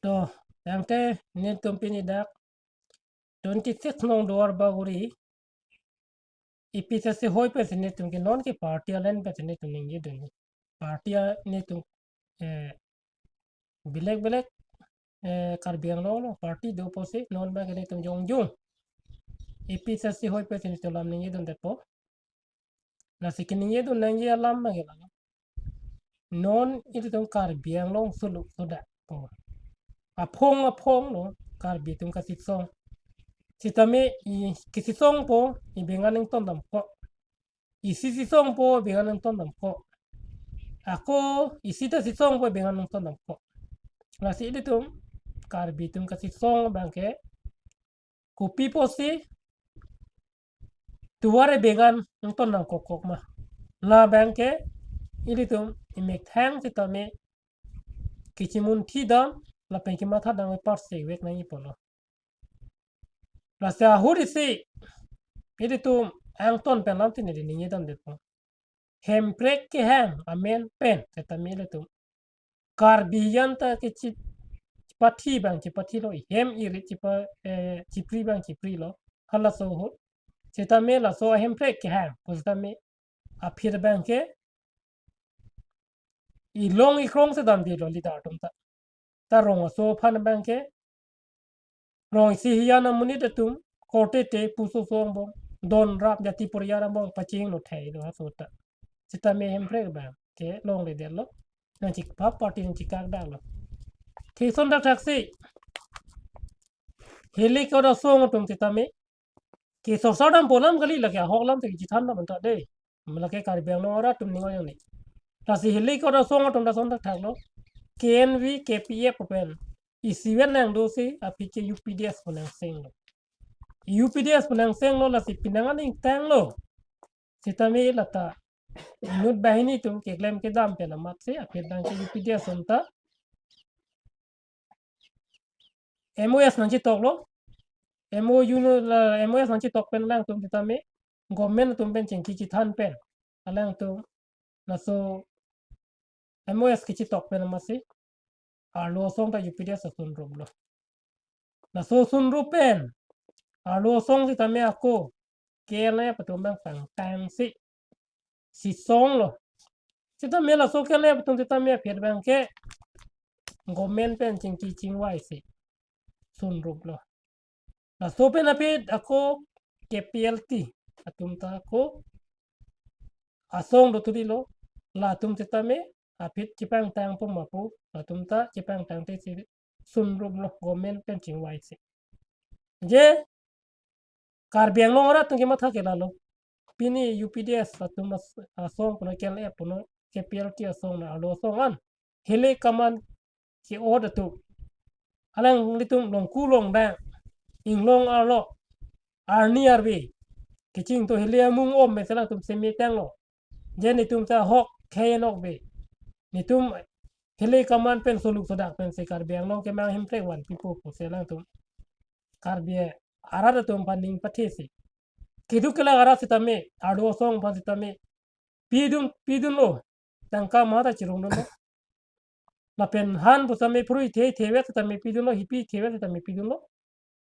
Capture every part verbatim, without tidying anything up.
To, tangte nelitum pini dak twenty-six nong Duar Bagori, A P H L C hoi pensi nelitum ke non ke party alen pensi nelitum ningjedun. Party a nelitum, eh, belek belek, eh, Karbi Anglong lo party do pusi non abang ke nelitum jongjung A P H L C hoi pensi nelitum lam ningjedundetpo. Lasi keningjedun nangji alam abang ke la non ilitum Karbi Anglong suluk sudak po. Aphong aphong lo Karbi atum kachesong. Sitame i kachesongpo, i bengan nangtondamkok. Isi chesongpo, bengan nangtondamkok. Ako isi ta chesongpo, bengan nangtondamkok. Lasi ilitum Karbi atum kachesong abang ke kopi pusi tovar ebengan nangtondamkokkok ma. La abang ke ilitum imethang sitame kachimunthidam lapen kemathadam e parse vek nangji pulo. Lasi ahut isi ilitum angton pen lamthe neli ningjedamdetpo. Hemprek kehang amen pen sitame ilitum Karbi jan ta kechi-, chipathi abang chipathilo, ihem irit chipa, eh, chipri abang chiprilo. Halaso ahut sitame laso ahemprek kehang pusitame aphi abang ke ilong ikrong si damdelo leader atum ta. Ta rong aso aphan abang ke rong isi hijan amonit atum korte te puso so angbong, don rap jati poriar angbong pachinglo thai do haso ta. Sitame hemprek abang ke longledetlo. Nangchipap party nangchikak daklo. Thison dak thaksi. Hilik koda song atum sitame ke sorsar dampo alam kali, lake ahok alam te kachethan dam anta dei. Lake Karbi Anglong arat atum ning ojang ni. Lasi hilik koda song atum ta son dak thaklo. K N V, K P F pen isivet nangdosi aphi ke U P D S pu nangsenglo. U P D S pu nangsenglo lasi penang aning tanglo. Sitame lata inut banghini atum keklem kedam pen amatsi aphi abang ke U P D S atum ta M O S nangchetoklo. M O U no la M O S nangchetok pen alangtum sitame government atum pen chingki chethan pen alangtum laso M O S kachetok pen amatsi arlo asong ta U P D S asunruplo. Laso asunrup pen arlo asong sitame ako K N F atum abang pangtangsi chesonglo. Sitame laso K N F atum sitame aphi abang ke government pen chingki chingvaisi sunruplo. Laso pen aphi ako K P L T atum ta ako asong do thurilo, latum sitame aphi chepangtang pu ma pu, latum ta chepangtang te si sunruplo government pen chingvaisi. Je Karbi Anglong arat atum kematha ke lalo. Pini U P D S atum as-, asong puno K N F puno K P L T asong na arlo asong an. Hilik kaman ke-ot atum. Alanglitum longku longbang, inglong arlo, arni arve kachingthu hilik amung om mesen atum semi tanglo. Je netum ta hok khei nok ve. Netum hilik kaman pen suluk sudak pensi Karbi Anglong kemang hemprek vanpipo pusi alangtum Karbi arat atum aphan ning pathesi. Keduk kelak arat sitame, arlo asong aphan sitame pidun, pidunlo. Tangka maha ta chirungdunlo. Lapen han pusitame phurui the thevet sitame pidunlo, hipi thevet sitame pidunlo.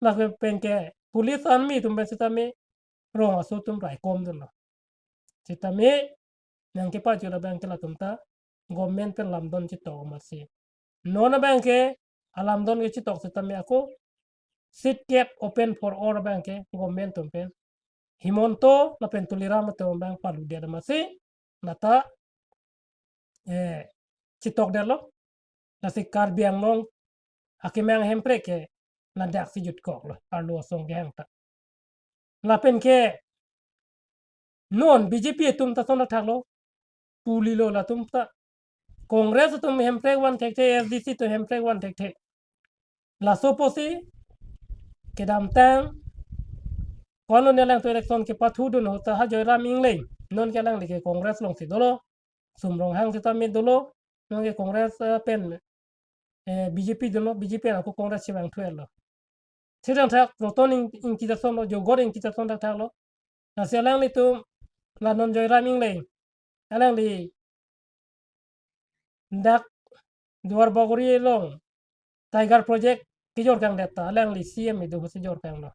Lapen ke police army atum pen sitame rong aso atum raikomdunlo. Sitame nangkepajut abang ke latum ta government pen lamdon chetok amatsi. Non abang ke alamdon kechetok sitame ako seat kep open for all abang ke government atum pen Himanta lapen Tuliram atum abang paludet amatsi lata, eh, chetokdetlo. Lasi Karbi Anglong akemang hemprek ke ladak si jutkoklo, arlo asong kehang ta. Lapen ke non B J P atum ta son thaklo, pulilo latum ta. Congress atum hemprek van thekthe, S D C atum hemprek van thekthe. Laso pusi kedamtang ko-an lo ne alangtum election kepathudun ahut ta ha Joyram Engleng, non ke alangli ke Congress alongsi dolo, Sum Ronghang sitame dolo, non ke Congress, eh, pen, eh, B J P dolo, B J P ako Congress chevangthu-etlo. Sitangthak Roton Ing-, Ingti ta sonlo, Jogot Ingti ta son thakthaklo. Lasi alanglitum la non Joyram Engleng, alangli dak Duar Bagori along Tiger Project kejor kangdet ta alangli C M idu pusi jorkanglo.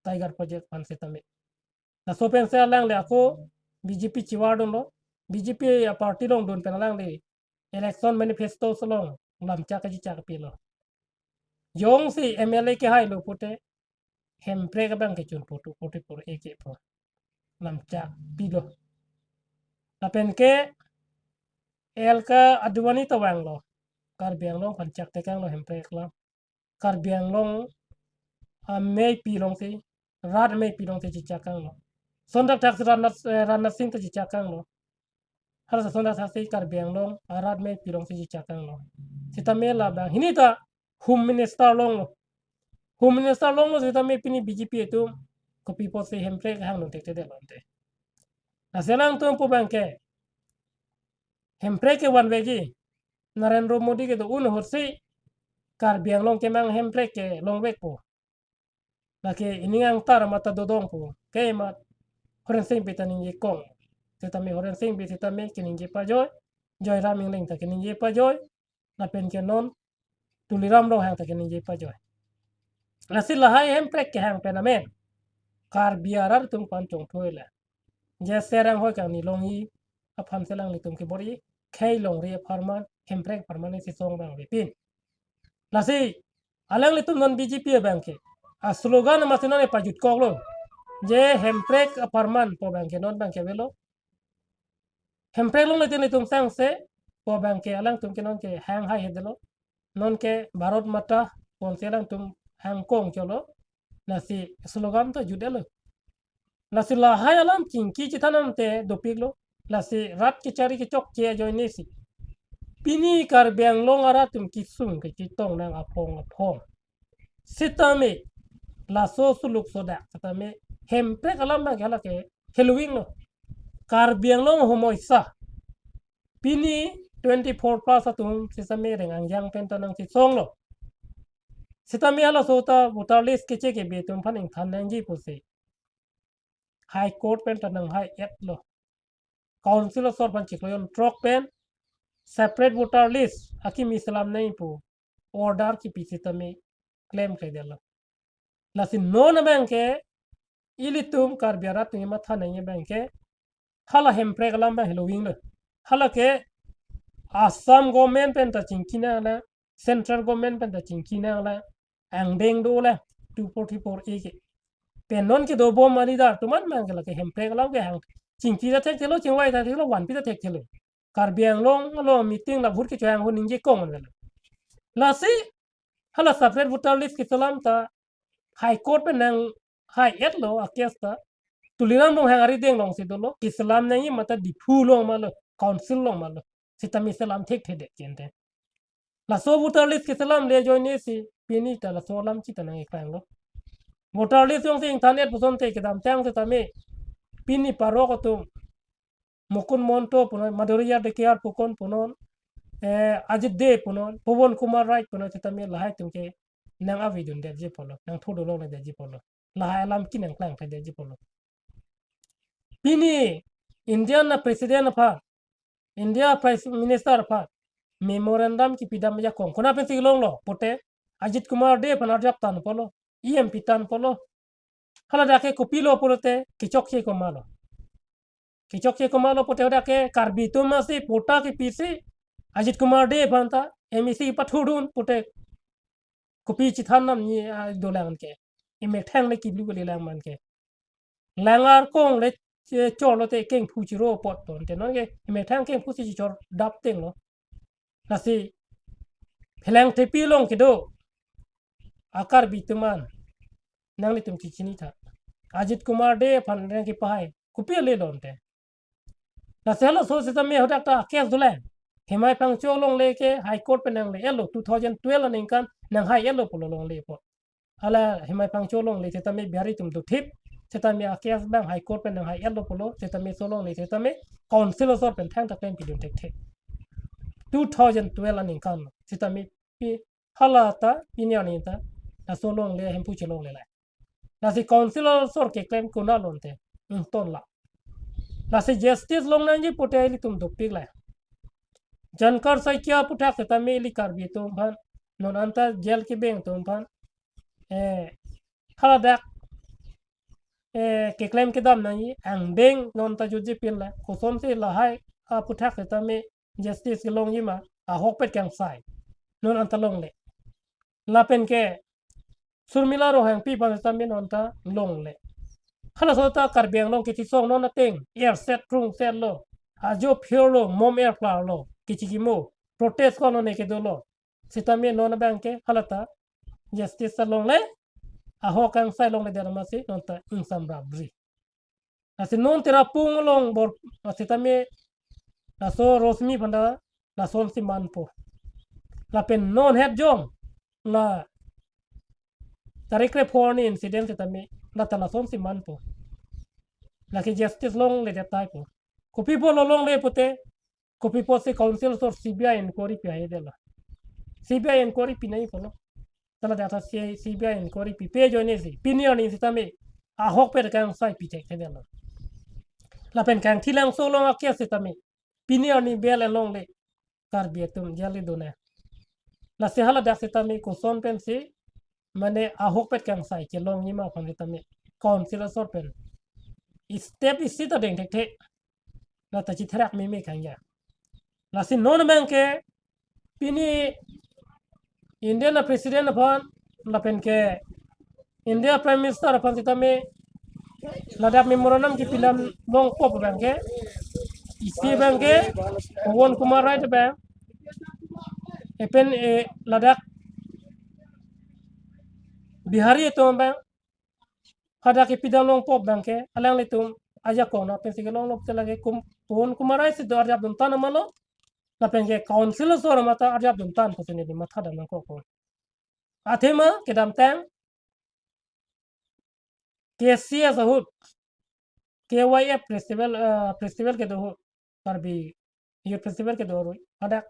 Tiger Project aphan sitame. Laso pensi alangli ako B J P chivardunlo. B J P aparty along dun pen alangli election manifesto along lamchak kachichak pilo. Jongsi M L A kehailo pute, hemprek abang ke chunpo two forty-four A ke pu lamchak pilo. Lapen ke L K Advani ta vanglo. Karbi Anglong aphan chak tekanglo hemprek alam. Karbi Anglong amei pi alongsi, rat amei pi alongsi chichak kanglo. Lason thakthak si Rajnath, eh, Rajnath Singh ta chichak kanglo. Halaso lason thakthak si Karbi Anglong arat amei pi alongsi chichak kanglo. Sitame labang hini ta Home Minister longlo. Home Minister longlo sitame pini B J P atum kopi apotsi hemprek hangdun thekthedetlo ante. Lasi alangtum pu abang ke hemprek ke vanveji. Narendra Modi kedo-un ahutsi Karbi Anglong kemang hemprek ke longvekpo. Lake ining angtar mata dodongpo. Ke mat Horensing Bey ta ningjekong. Sitame Horensing Bey sitame keningje pajoi. Joyram Engleng ta keningje pajoi. Lapen ke non Tuliram Ronghang ta keningje pajoi. Lasi lahai hemprek kehang pen amen Karbi arat atum aphan chongthuile. Je Serang hoi kangni longji aphansi alanglitum kebor-i, khei longri apharman, hemprek apharman isi song abang avepin. Lasi alanglitum non B J P abang ke aslogan masi non epajutkoklo. Je hemprek apharman pu abang ke non abang ke avelo. Hemprek longle te nelitum sangse pu abang ke alangtum ke non ke hang haihedetlo. Non ke Bharat Mata ponsi alangtum hangkong cholo. Lasi slogan ta jutdetlo. Lasi lahai alam chingki chithan ante dopiklo. Lasi rat kechari kechokche ajoinesi pini Karbi Anglong arat atum kesung kechetong nang aphong aphong. Sitame laso suluk sodak sitame hemprek alam abang ke hala ke heloving lo. Karbi Anglong ahum oisa. Pini twenty-four plus atum sitame reng angjang pen ta nangchisonglo. Sitame halaso ta voter list keche kebe atum aphan ingthan nangji pusi High Court pen ta nanghai-etlo. Council asor aphan chiklo jon throk pen separate voter list akimi selam nangji pu order kipi sitame klemkledetlo. Lasi non abang ke ilitum Karbi arat atum matha nangji abang ke hala hemprek alam abang heloving lo. Hala ke Assam government pen ta chingki nanglang, central government pen ta chingki nanglang, angdeng do le two forty-four A ke. Pen non kedo bom mali dar tuman abang ke lake hemprek alam kehang chingki ta thekthelo, chingvai ta thekthelo, vanpi ta thekthelo. Karbi Anglong along meeting la vote kechohang ahut ningjekong avelo. Lasi hala separate voter list keselam ta High Court pen nanghai-etlo a case ta. Tuliram Ronghang arideng alongsi dolo, keselam nangji mata Diphu along ma lo, council along ma lo. Sitame selam thekthedet kente. Laso voter list keselamle ajoinesi pini ta laso alam chita nangkeklanglo. Voter list jongsi ingthan-et pusonte kedamtang sitame pini parok atum Mukund Mahanta punon, Madhuri Yadekiar pukon punon, eh, Ajit Dey punon, Pawan Kumar Rai punon sitame lahai atum ke nang avedundetji apotlo, nangthu dolongledetji apotlo. Lahai alam ke nangklangkledetji apotlo. Pini Indian a President aphan, India Prime Minister aphan memorandum kipidam ajakong konat pensi longlo pute Ajit Kumar Dey aphan arjap tang apotlo, E M pitang apotlo. Hala dak ke kopilo pulote kechokche komatlo. Kechokche komatlo pute dak ke Karbi atum masi patta kipisi Ajit Kumar Dey aphan ta M A C pathudun pute kopi chithan nam ni, ah, dolang ke. Emethang le kiblu kali lang man ke. Lang arkong le, eh, cholo te kengphu chiro apot ton te non ke. Emethang kengphu si chichor dap tenglo. Lasi Phelangthepi along kedo a Karbi atum an nanglitum kechini tha. Ajit Kumar Dey aphan nangkepahai kopi ale lonte. Lasi halaso sitame hadak ta case dole. Hemai Phangcho longle ke High Court pen nangle-etlo two thousand twelve aningkan nanghai-etlo pulo longle apot. Hala Hemai Phangcho longle sitame Bihari atum dothip. Sitame a case abang High Court pen nanghai-etlo pulo. Sitame laso longle sitame council asor pen thangta klempidun thekthe. Two thousand twelve aningkan sitame pi hala ta pini arni ta laso longle Hemphu chelongle lai. Lasi council asor keklem konat lonte. Hmm, ton la. Lasi justice longnangji pute ilitum dopik lai. Jankar Saikia aputhak sitame ili Karbi atum aphan Non anta jail kebeng atum aphan, eh, haladak, eh, keklem kedam nangji angdeng non ta jutji pin la. Kosonsi lahai aputhak setame justice kelongji ma, ahokpet kangsai non anta longle. Lapen ke Surmila Ronghangpi aphan setame non ta longle. Halaso ta Karbi Anglong kechisong non ateng, erset krungset lo, ajo phir lo, mom erplar lo, kechikimo, protest ko non ne kedo lo. Setame non abang ke halata justice ta longle, ahok kangsai longledet amatsi non ta ingsam rapri. Lasi non Tirapung along bor, setame laso Rosmi aphan ta lasonsi manpo. Lapen non het jong la tarik krepho arni incident setame la ta lasonsi manpo. Lake justice longledet taipo. Kopi apotlo longle pute, kopi apotsi council asor C B I inquiry pi ahe detlo. C B I inquiry pi nangji pulo. Tala data C, C B I inquiry pipe ajoinesi pini arni setame ahokpet kangsai pi thekthe detlo. Lapen Kangthilangso along a-case setame pini arni bail along le Karbi atum jail le dona. Lasi haladak setame koson pensi mane ahokpet kangsai kelongji ma aphan setame council asor pen step isi ta deng thekthe. La ta chitherak meme khangja. Lasi non abang ke pini Indian a-President aphan lapen ke India Prime Minister aphan setame ladak memorandum kepidam longpo abang ke, isi abang ke Pawan Kumar Rai abang, epen, eh, ladak Bihari atum abang hadak kepidam longpo abang ke, alanglitum ajakong na pensi kelonglo te lake kum, Pawan Kumar Rai si do arjap dun tan amalo, lapen ke council asor mata arjap dun tan pusi neli matha dam nangkokpo. Athema kedamtang K C S ahut, K Y F festival, eh, festival kedo ahut, Karbi Youth Festival kedo arui, hadak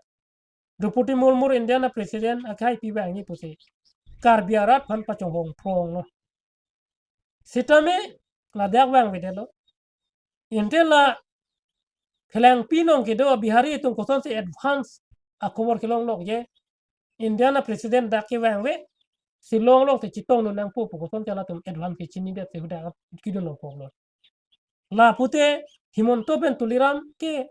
Droupadi Murmu Indian a-President akhai pi vangji pusi Karbi arat aphan pachonghong phronglo. Setame ladak vangvedetlo. Ante la Phelangpi along kedo Bihari atum kosonsi advance akhobor kelonglok je, Indian a-President dak kevangve, Shillong along si chetong dun nangpo pu kosonsi latum advance kechinidet si hadak kedun longpoklo. La pute Himanta pen Tuliram ke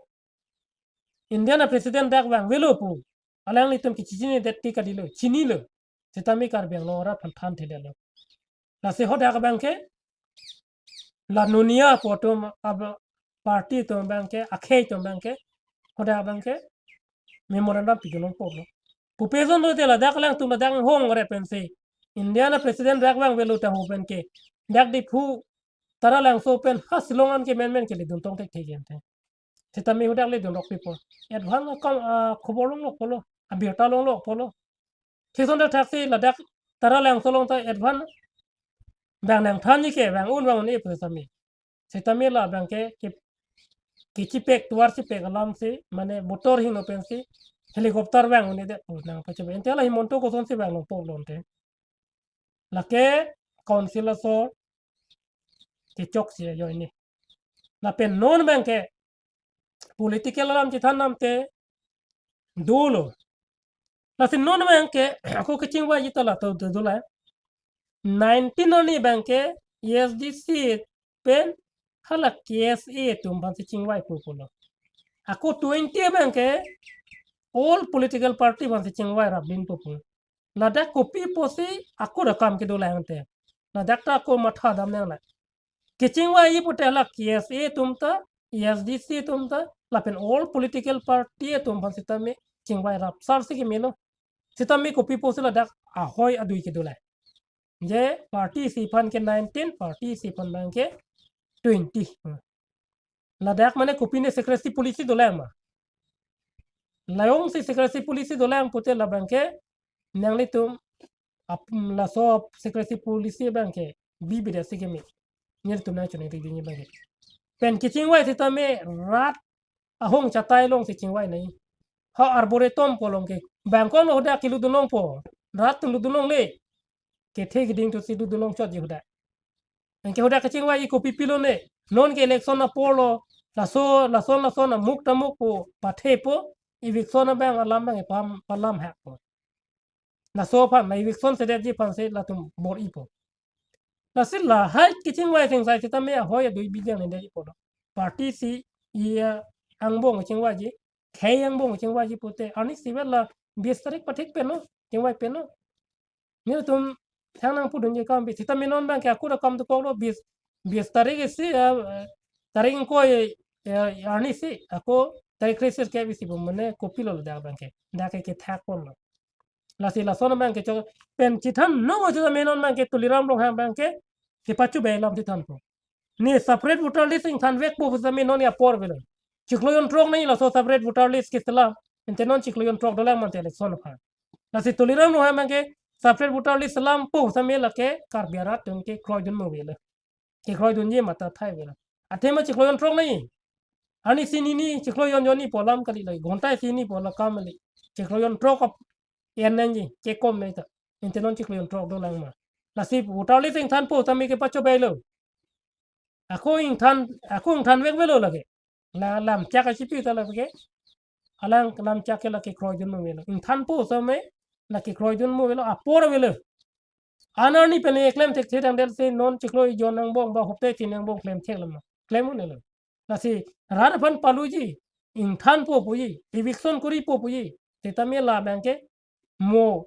Indian a-President dak vangvelo pu alanglitum kechinidet ti kalilo, chinilo. Setame Karbi Anglong arat aphan thanthedetlo. Lasi hadak abang ke la Nonia pu atum ab-, party atum abang ke, akhei atum abang ke, hadak abang ke memorandum pidun longpoklo. Pupe ason lote ladak alangtum ladak hong re pensi Indian a-President dak vangvelo ta ho pen ke dak Diphu Taralangso pen ha Shillong an ke menmen kele dun tong thekthe ante. Setame hadak le dun rok pipo. Advance akam, ah, khobor longlokpolo, abirta longlokpolo. Thison dak thaksi ladak Taralangso along ta advance vang nangthanji ke vang un vang un-e pu setame. Setame la abang ke, ke, kechipek tovar chipek alam si, mane botor hingno pensi helicopter vang un-edet pu nangpachebe. Ante la Himanta kosonsi vang longpoklo ante. Lake council asor kechoksi ajoine. Lapen non abang ke political alam chethan namte dolo. Lasi non abang ke ako kechingvaiji ta lato do, dola. Nineteen arni abang ke A S D C pen hala K S A atum aphansi chingvaipo pulo. Ako twenty abang ke all political party aphansi chingvai rapdunpo pu. Ladak kopi pusi ako akam kedo lang te. Ladak ta ako matha dam nanglang. Kechingvai pute la K S A atum ta, A S D C atum ta, lapen all political party atum aphan setame chingvai rapsarsi kemelo. Setame kopi pusi ladak ahoi adui kedo lang. Je party isi aphan ke nineteen, party isi aphan abang ke twenty. Ladak mane kopine secrecy policy dolang ma? Layong si secrecy policy dolang pute labang ke nanglitum ap-, laso secrecy policy abang ke bibida si keme. Nelitum nangchoningri dingji abang ke. Pen kechingvai setame rat ahong chatai alongsi chingvai nai. Ha Arboretum pu along ke bang ko lo hadak kelutdun longpo. Rat atum lutdun longle. Kethe keding atum si lutdun longchotji hadak. Anke hadak kechingvaiji kopi pilone. Non ke election apor lo. Laso, lason, lason amuk tamuk pu pathepo. Eviction abang alam abang epam palam hakpo. Laso aphan, la eviction sedetji aphan si latum bor-ipo. Lasi lahai kechingvai singsai sitame ahoi adui bijang nende ipo lo. Party si iya angbong chingvaiji, khei angbong chingvaiji pute, arnisi vet la bis tarik pathik pen lo, chingvai pen lo. Nelitum thangnang pudunji akam bi, sitame non abangke ako akam dokoklo bis, bis tarik isi, eh, tarik ingkoi, eh, arnisi, ako tarik kre-sirkep isi pu mane kopilo ladak abangke. Dak ke kethak ponlo. Lasi lason abangke chok pen chethan nangji sitame non abangke Tuliram Ronghang abangke kepachobei alam chethanpo. Ne separate voter list ingthanvekpo sitame non apor avelo. Chiklo jonthrok nangji laso separate voter list keselam. Ante non chiklo jonthrok dolang mante election aphan. Lasi Tuliram Ronghang abangke separate voter list selampo sitame lake Karbi arat atum kekroidun mo avelo. Kekroidunji matha thai avelo. Athema chiklo jonthrok nangji. Arnisi nini chiklo jon jonji pu alam kali lake. Ghonta isi nangji pu alam kam kali. Chiklo jonthrok ap en nangji, kekom nangji ta. Ante non chiklo jonthrok dolang ma. Lasi voter list ingthanpo sitame kepachobeilo. Ako ingthan, ako ingthanvek avelo lake. La lamchak achipi ta lake. Alang lamchak ke lake kroidun mo avelo. Ingthanpo sitame lake kroidun mo avelo, apor avelo. An arni pen eklem thekthe tangdet si non chiklo ijon angbong ba hopte tin angbong klem thek lama. Klem un-elo. Lasi rat aphan paluji, ingthanpo puji, eviction koripo puji. Sitame la abangke mo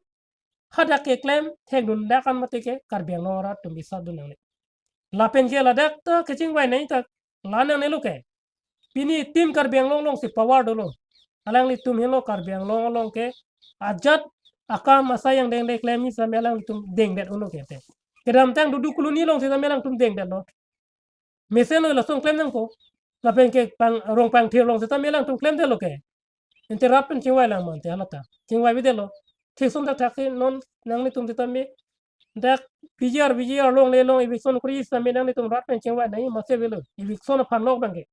hadak keklem thekdun dak an mate ke Karbi Anglong arat atum bisatdun nangne. Lapen ke ladak ta kechingvai nangji ta la nangnelo ke. Pini Team Karbi Anglong alongsi power dolo. Alanglitum henlo Karbi Anglong along ke ajat akam asai angdeng deng klemji sitame alanglitum dengdet uno ke te. Kedamtang Dudu Colony alongsi sitame alangtum dengdetlo. Mesen lo lason klem nangpo. Lapen ke pang, Rongpangthir alongsi sitame alangtum klemdetlo ke. Ante rat pen chingvai lang mante hala ta. Chingvaivedetlo. Thik sum thakthak si non nanglitum sitame dak P G R, V G R along le along eviction kori sitame nanglitum rat pen chingvai nangji masi avelo. Eviction aphan lok abangke.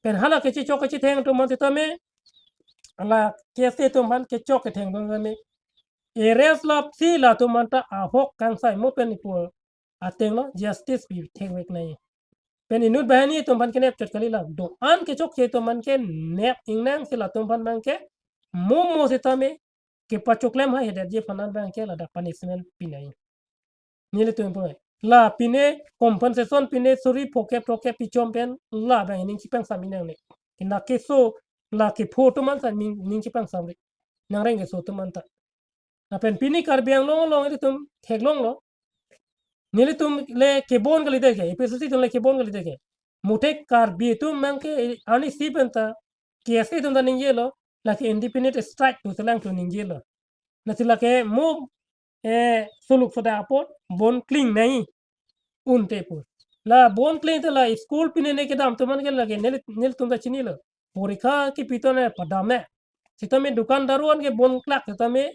Pen hala kechechok kechetheng atum aphan sitame, hala K S A atum aphan kechok kethengdun sitame, arrest lapsi latum aphan ta ahok kangsai mo pen ipu ateng lo justice pi thekvek nangji. Pen inut banghini atum aphan kenep chot kali la. Do-an kechokche atum aphan kenep ingnangsi latum aphan abangke mo mo sitame kepachoklem haihedetji aphan abangke ladak punishment pi nangji. Nelitum pu. La pine compensation pine suri phokep throkkep pichom pen la abang ning chipangsam inangne. Kina keso la kepho atum aphan ta ning, ning chipangsamri. Nangreng keso atum aphan ta. Lapen pini Karbi Anglong along ilitum theklonglo. Nelitum le kebon kalidet ke, A P H L C atum le kebon kalidet ke. Muthek Karbi atum abangke arnisi pen ta K S A atum ta ningjelo, lake indefinite strike pu si alangtum ningjelo. Lasi lake mo, eh, suluk soda apot bon kling nangji un te pu. La bon kling te la school pinene kedam atum aphan ke lake neli, nelitum ta chinilo. Porikha kepi tone padam ne. Sitame dukan daru an ke bon klak sitame,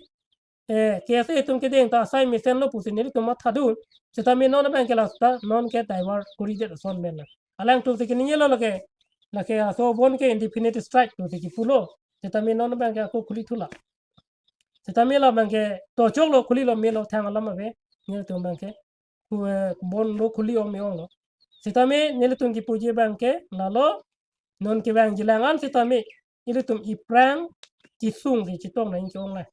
eh, K S A atum kedeng ta asai mesenlo pusi nelitum mathadun. Sitame non abangke la seta non ke divert koridet ason pen la. Alangtum si keningjelo lake, lake laso bon ke indefinite strike pusi kepulo. Sitame non abangke ako khuli thula. Sitame la abangke tochoklo, khulilo, melo thang alam ave. Nelitum abangke ku, eh, bon lo khuli ong me-onglo. Sitame nelitum kipuji abangke lalo non kevangji alang an sitame ilitum iphrang chisungsi chetong nangji ke-ong la.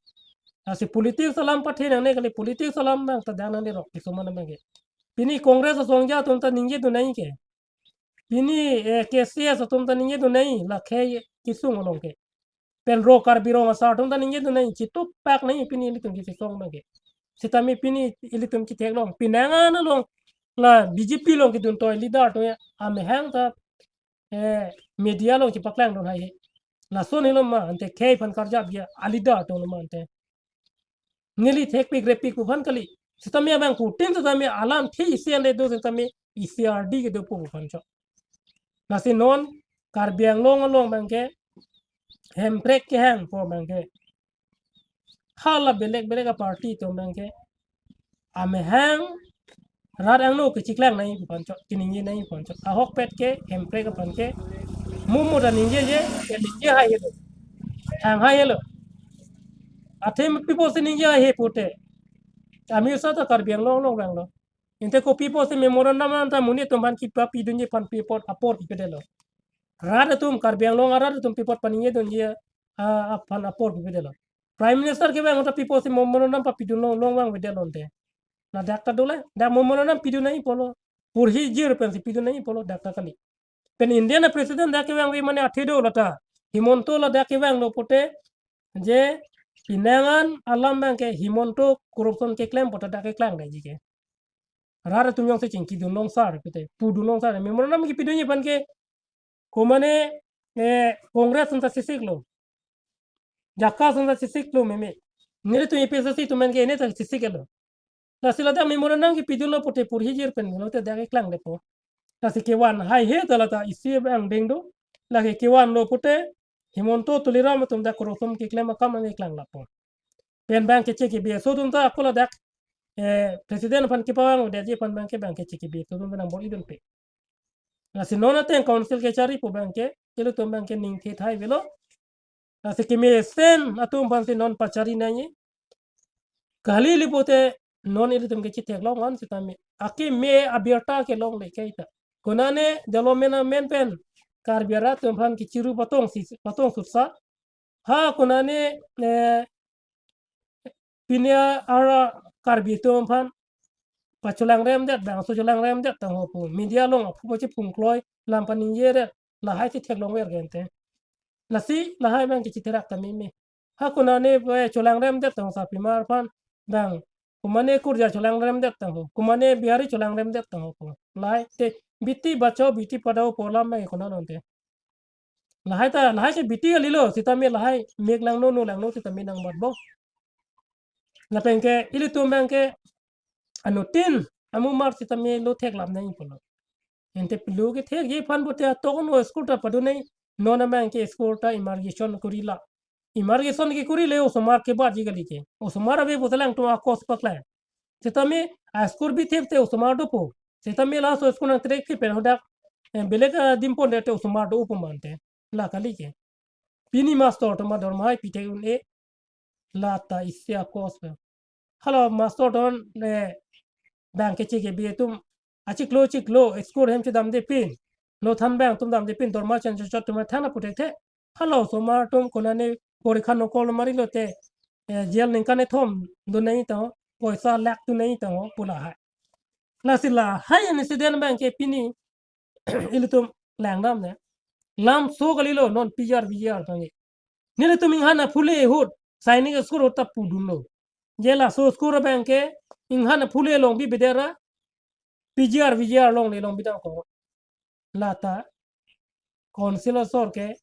Lasi politics alam pathe nangne kali, politics alam abang ta dang nangne rok kisomana abangke. Pini Congress asongja atum ta ningjedun nangji ke. Pini, eh, K C S atum ta ningjedun nangji la khei kisung along ke. Pen ro Karbi Rong Asar atum ta ningjedun nangji, chitupak nangji pini ilitum kisung abangke. Sitame pini ilitum kitheklong. Penang an along la B J P along kedun toi leader atum ya amahang ta, eh, media along chipaklangdun haihe. Lason helo ma ante khei aphan karjap ya a leader atum lo ma ante. Neli thekpik repik pu aphan kali. Sitame abang kutin sitame alamthe isi an le do sitame isi ardi kedo pu aphan chok. Lasi non Karbi Anglong along abangke Hemprek kehang pu abangke hala belek belek a-party atum abangke amahang rat angno kechiklang nangji pu aphan chok, keningje nangji pu aphan chok. Ahokpet ke Hemprek aphan ke mo mo ta ningjeje, keningje haihelo. Thang haihelo. Athe pi apotsi ningje haihe pute. Ami usa ta Karbi Anglong along vanglo. Ante kopi apotsi memorandum anta monit atum aphan kipapidunji aphan pi apot apor pipedet lo. Rat atum, Karbi Anglong arat atum pi apot paningjedunji a, aphan apor pipedet lo. Prime Minister kevang ahut ta pi apotsi memorandum papidun long long vangvedet lo ante. Ladak ta dole, dak memorandum pidun nangji pulo. Porhijir pensi pidun nangji pulo, dak ta kali. Pen India a-President dak kevangve mane athe do lata. Himanta ladak kevanglo pute je penang an alam abangke Himanta corruption keklem pu ta dak keklangdetji ke. Rat atum jongsi chingkidun long sar pute, pudun long sar. Memorandum kipidunji aphan ke, ko mane, eh, Congress atum ta chesiklo. JACAS atum ta chesiklo meme. Nelitum APHLC atum aphan ke ne ta chesiklo. Lasi ladak memorandum kipidunlo pute porhijir pen lote dak keklangdetpo. Lasi kevan haihe ta lata isi abang ding do. Lake kevanlo pute Himanta Tuliram atum dak corruption keklem akam an keklanglapo. Pen abangke chekebe aso atum ta ako ladak, eh, President aphan kepavangvedetji aphan abangke, abangke chekebe aso atum ta nang bor-idunpe. Lasi non ateng council kechari pu abangke, ilitum abangke ning thethai avelo. Lasi kemesen atum aphansi non pachari nangji. Kali li pute non ilitum ke chitheklong an sitame. Akeme abirta kelongle kaita. Konane development amen pen Karbi arat atum aphan kechiru patong si, patong sutsa. Ha konane, eh, pini ara Karbi atum aphan pacholangremdet, bangso cholangremdet tangho pu. Media along aphu pachiphungkloi, lam paningjedet, lahai si theklongver ke ante. Lasi lahai abangke chitherak ta meme. Ha konane, eh, cholangremdet tangho sarpimar aphan, bang, komane Kurja cholangremdet tangho, komane Bihari cholangremdet tangho pu. Lahai te, beti bachao, beti padhao pu alam abang konat ante. Lahai ta, lahai ke beti kalilo, sitame lahai mek langno, no langno sitame nangbatbom. Lapenke ilitum abangke anuttin amumar sitame lo theklap nangji pulo. Ante pilo kethekji aphan pute atok no school ta padun nangji, non abangke school ta immigration kuri la. Immigration kekurile osomar kebatji kali ke. Osomar ave pu ta alangtum a-course paklang. Sitame a-school bithip te osomar dopo. Sitame laso school nangterekthip pen hadak, eh, belek adim pondetji osomar do-o pu ma ante. La kali ke. Pini master atum adorma hai pithek un-e. Lata isi a-course pen. Hala master atum, eh, abangke chekebe atum achiklo chiklo school hem chedamde pin, lo than abang atum damde pin, dorma chenchot atum than apu thekthe. Hala osomar atum konane porikha nokol mari lote, eh, jail ningkan kethom dun nangji tangho, poisa lakh dun nangji tangho pu lahai. Lasi lahai incident abangke pini ilitum langdam ne. Lamso kalilo non PGR VGR tangji. Nelitum inghan aphule ahut, Sainik school ahut ta pudunlo. Je laso school abangke inghan aphule along bibedet ra PGR VGR longle longbi damkok. Lata council asor ke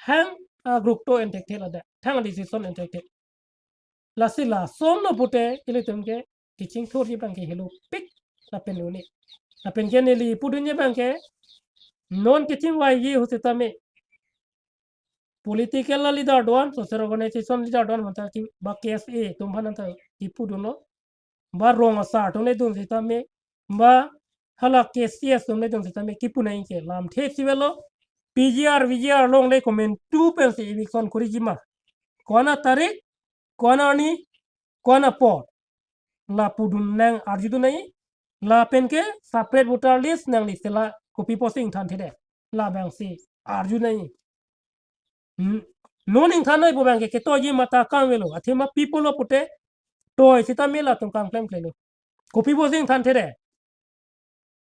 thang agrukto enthekthe ladak, thang decision enthekthe. Lasi lason lo pute ilitum ke kachingthurji abangke helopik lapen un-e. Lapenke neli pudunji abangke non kachingvaiji ahut sitame political leader do-an, social organization leader do-an manta ki ba KSA atum aphan anta kipudunlo. Ba rong asar atum le dun sitame, ba hala KCS atum le dun sitame kipu nangji ke lamthe isi avelo. PGR VGR longle komantu pensi eviction kuriji ma. Ko-an atarik, ko-an arni, ko-an apor. La pudun nang arjudun nangji. Lapenke separate voter list nangli sela kopi apotsi ingthanthedet. Labangsi arju nangji. Hmm. Non ingthan noi pu abangke ketoiji mata kangvelo. Athema pi pulo pute toi sitame latum kangklemklelo. Kopi apotsi ingthanthedet.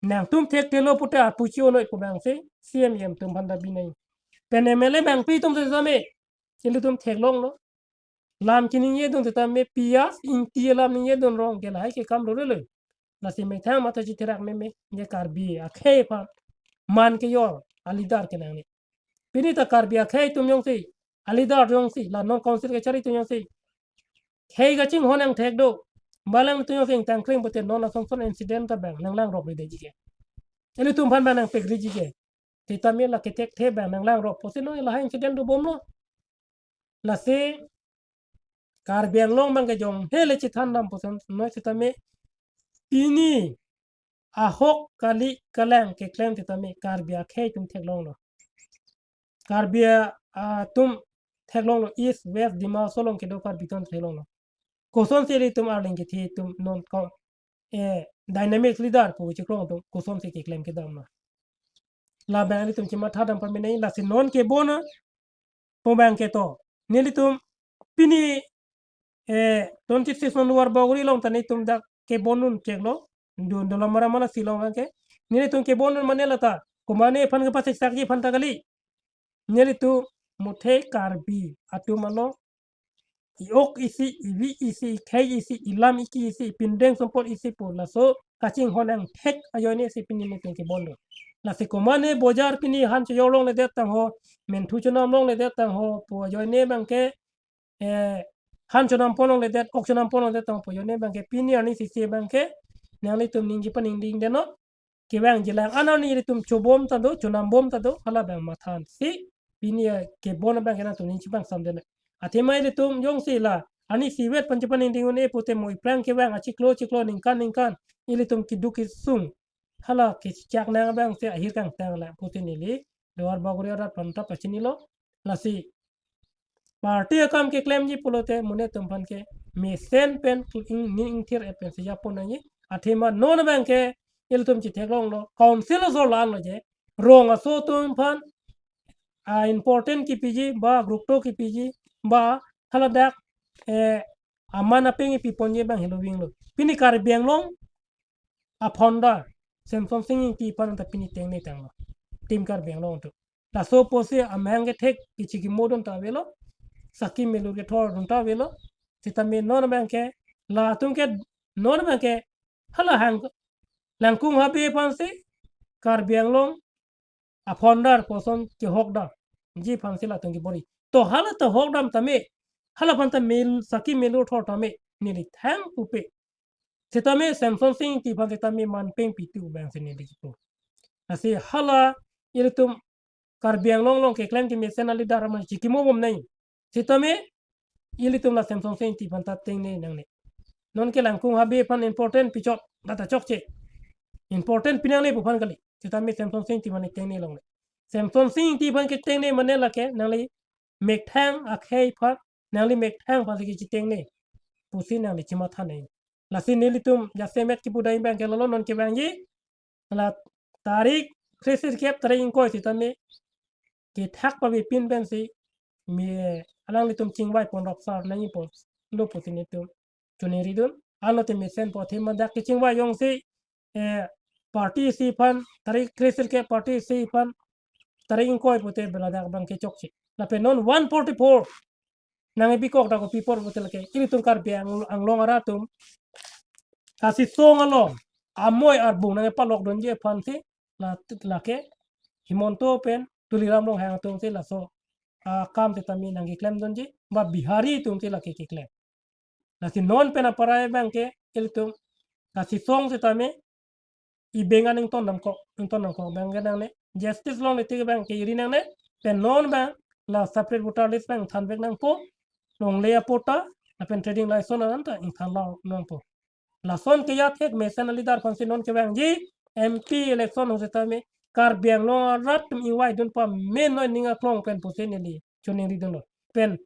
Nangtum thekthelo pute apuchi onoi pu abangsi CEM atum aphan ta bi nangji. Pen MLA abangpi atum sitame ilitum theklonglo. Lam chiningjedun sitame P R, Ingti alam ningjedun rong ke lahai ke kam rorelo. Lasi methang mata chitherak meme, je Karbi akhei aphan man kejor a-leader ke nangne. Pini ta Karbi akhei atum jongsi, a-leader jongsi, la non council kechari atum jongsi khei kachinghon angthek do. Ba alangtum jongsi ingtangkring pute non asonson incident ta abang nanglangrop ridetji ke. Ilitum aphan abang nangpekriji ke. Sitame la kethekthe abang nanglangrop pusi non lahai incident dobomlo. Lasi Karbi Anglong abangke jong hele chithandam puson noi sitame pini ahok kali kalang keklem sitame Karbi akhei atum theklonglo. Karbi a-, atum theklonglo, East, West, Dima Hasao along kedo Karbi atum theklonglo. Kosonsi ilitum arleng kethe atum non ko, eh, dynamic leader pu chikrong atum kosonsi keklem kedamlo. Labang ilitum chimathadam pamenei, lasi non ke bona pu abangke to. Nelitum pini, eh, twenty-six non Duar Bagori along ta nelitum dak kebondun cheklo. Dun Dolamara mala silong ke. Nelitum kebondun mane lata. Komane aphan kepasiksak ji aphan ta kali. Nelitum muthe Karbi atum along i-ok isi, ivi isi, ikhei isi, ilam iki isi, ipindeng sumpot isi pu laso kachinghon angthek ajoine si pini nelitum kebondun. Lasi komane bojar pini han chojor longledet tangho, menthu chonam longledet tangho pu ajoine abangke, eh, han chonampon longledet, ok chonampon longledet tangho pu ajoine abangke pini arni sisi abangke nanglitum ningje paningding deno. Kevangjilang an arni ilitum chobom ta do, chonambom ta do, hala abang matha-an si pini, eh, kebon abangke nangtum ningje pangsamdet. Athema ilitum jongsi la arni isivet pen chepaningding un-e pute mo iphrang kevang achiklo chiklo ningkan ningkan ilitum keduk kesung hala kechak nang abangsi ahir kangtang la pute neli Duar Bagori arat aphan ta pachinilo. Lasi party akam keklemji pulote monit atum aphan ke mesen pen ning ingthir-et pensi japon nangji. Athema non abangke ilitum chetheklonglo, council asor la-anlo je, rong aso atum aphan a important kepiji ba guruto kepiji ba haladak, eh, aman apeng ipiponji abang helo vinglo. Pini Karbi Anglong a founder Semsonsing Ingti aphan ta pini tengne tanglo, Team Karbi Anglong atum. Laso apotsi amahang kethek kichi kimodun ta avelo, saki melur kethordun ta avelo. Sitame non abangke, latum ke non abangke hala hang Langkung Habe aphansi Karbi Anglong a founder person kehokdamji aphansi latum kebor-i. To hala ta hokdam tame, hala aphan ta mel, saki melur thor tame neli thang pupe. Sitame Semsonsing Ingti aphan sitame man peng pitu abangsi neli kipu. Lasi hala ilitum Karbi Anglong along keklem kemesen a leader amat chikimobom nai. Sitame ilitum la Semsonsing Ingti aphan ta tengne nangne. Nonke Langkung Habe aphan important pichot, data chokche. Important pinangne pu aphan kali. Sitame Semsonsing Ingti aphan tengne longle. Semsonsing Ingti aphan ketengne mane lake nangli mekthang akhei aphan, nangli mekthang aphansi kechitengne pusi nangli chematha nai. Lasi nelitum jasemet kipu dai abangke lalo non kevangji. La tarik kresirkep tarik ingkoi sitame kethak pavepin pensi me alanglitum chingvai pon rap sar nangji pulo pusi nelitum choningridun. Anlote mesenpo athema dak kechingvai jongsi, eh, party isi aphan, tarik kresirkep party isi aphan, tarik ingkoi pute beladak abangke chokche. Lapen non one forty-four nangkebikok dak kopi apor pute lake ilitum Karbi Ang-, Anglong arat atum kasisong along amoi arbung nangkepalokdunji aphansi la, lake Himanta pen Tuliram Ronghang atumsi laso akam sitame nangkeklemdunji, ba Bihari atumsi lake keklem. Lasi non pen aparai abangke ilitum kasisong sitame ibeng an ington damkok, ington damkok abangke nangne. Justice longle tik abangke iri nangne. Pen non abang la separate voter list abang thanvek nangpo. Longle apot ta, lapen trading license an ta ingthan la nangpo. Lason ke ya thek mesen a leader aphansi non kevangji M P election ahut sitame Karbi Anglong arat atum ingvaidun pame noi ning aklong pen pusi neli choningridunlo. Pen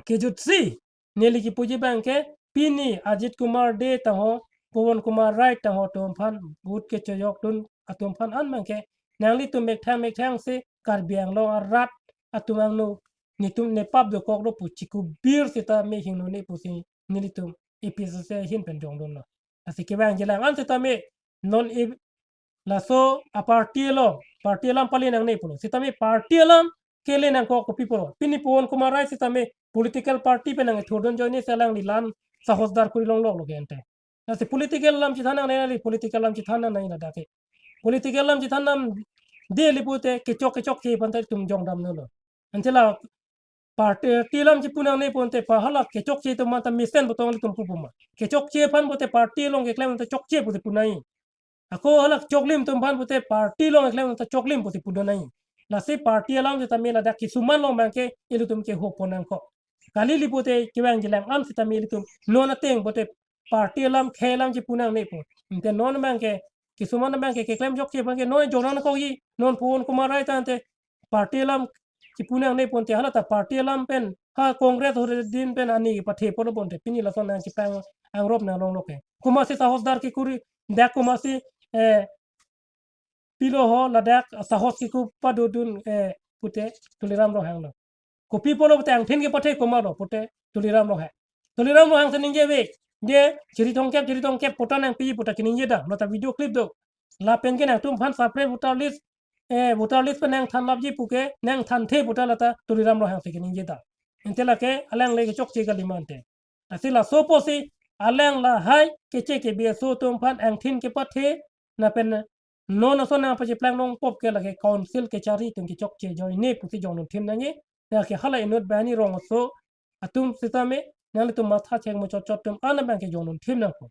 kejutsi neli kipuji abangke pini Ajit Kumar Dey tangho, Pawan Kumar Rai tangho atum aphan vote kechojokdun atum aphan an abangke nanglitum mekthang mekthangsi Karbi Anglong arat atum angno netum nepap dokoklo pu chikubir sitame hingnone pusi nelitum A P C C ahin pen jongdunlo. Lasi kevangjilang an sitame non i laso a party along, party alam pale nangne pulo. Sitame party alam kele nangkok kopi pulo. Pini Pawan Kumar Rai sitame political party pen nangkethurdun ajoine si alangli la-an sahosdar kuri longloklo ke ante. Lasi political alam chethan nangne, political alam chethan nangne ladak ke. Political alam chethan nam deli pute kechok kechokche aphan ta itum jongdamnolo. Ante la party alam chepu nangne pute pa hala kechokche atum anta mesen botong ilitum pupu ma. Kechokche aphan pute party along keklem anta chokche pusi punai. Ako hala choklim atum aphan pute party along keklem anta choklim pusi pudunai. Lasi party alam sitame ladak kisuman along abangke ilitum kehopon nangkok. Kali li pute kevangjilang an sitame ilitum non ateng pute party alam khei alam chepu nangne pu. Ante non abangke kisuman abangke keklem chokche abangke non jongdam nangkokji, non Pawan Kumar Rai ta ante party alam chepu nangne pute hala ta party alam pen ha Congress ahut din pen ani pathe pon pute pini lason nangchepang angrop nanglonglo ke. Komatsi sahosdar kekuri dak komatsi, eh, pilo ho ladak sahos keku padodun, eh, pute Tuliram Ronghang lo. Kopi pulo pute angthin kepathe komatlo pute Tuliram Ronghang. Tuliram Ronghang si ningje ave. Je chiri tongkep, chiri tongkep puta nangpi puta keningje dam. Lata video clip do. Lapen ke nangtum aphan separate voter list, eh, voter list pen nangthan lapji puke, nangthanthe puta lata Tuliram Ronghang si keningje dam. Ante lake alangle kechokche kali ma ante. Lasi laso apotsi alang lahai keche ke B S O atum aphan angthin kepathe lapen non ason nangpacheplang longpo ke lake council kechari atum kechokche ajoine pusi jongdun thim nangji. Lake hala inut banghini rong aso atum sitame nanglitum matha chengmuchot chot atum an abang ke jongdun thim nangpo.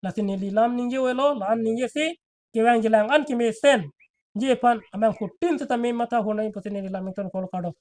Lasi neli lam ningje avelo, la-an ningjesi kevangji alang an kemesenji aphan abangphutin sitame matha hur nangji pusi neli lam ington kolo, kardom.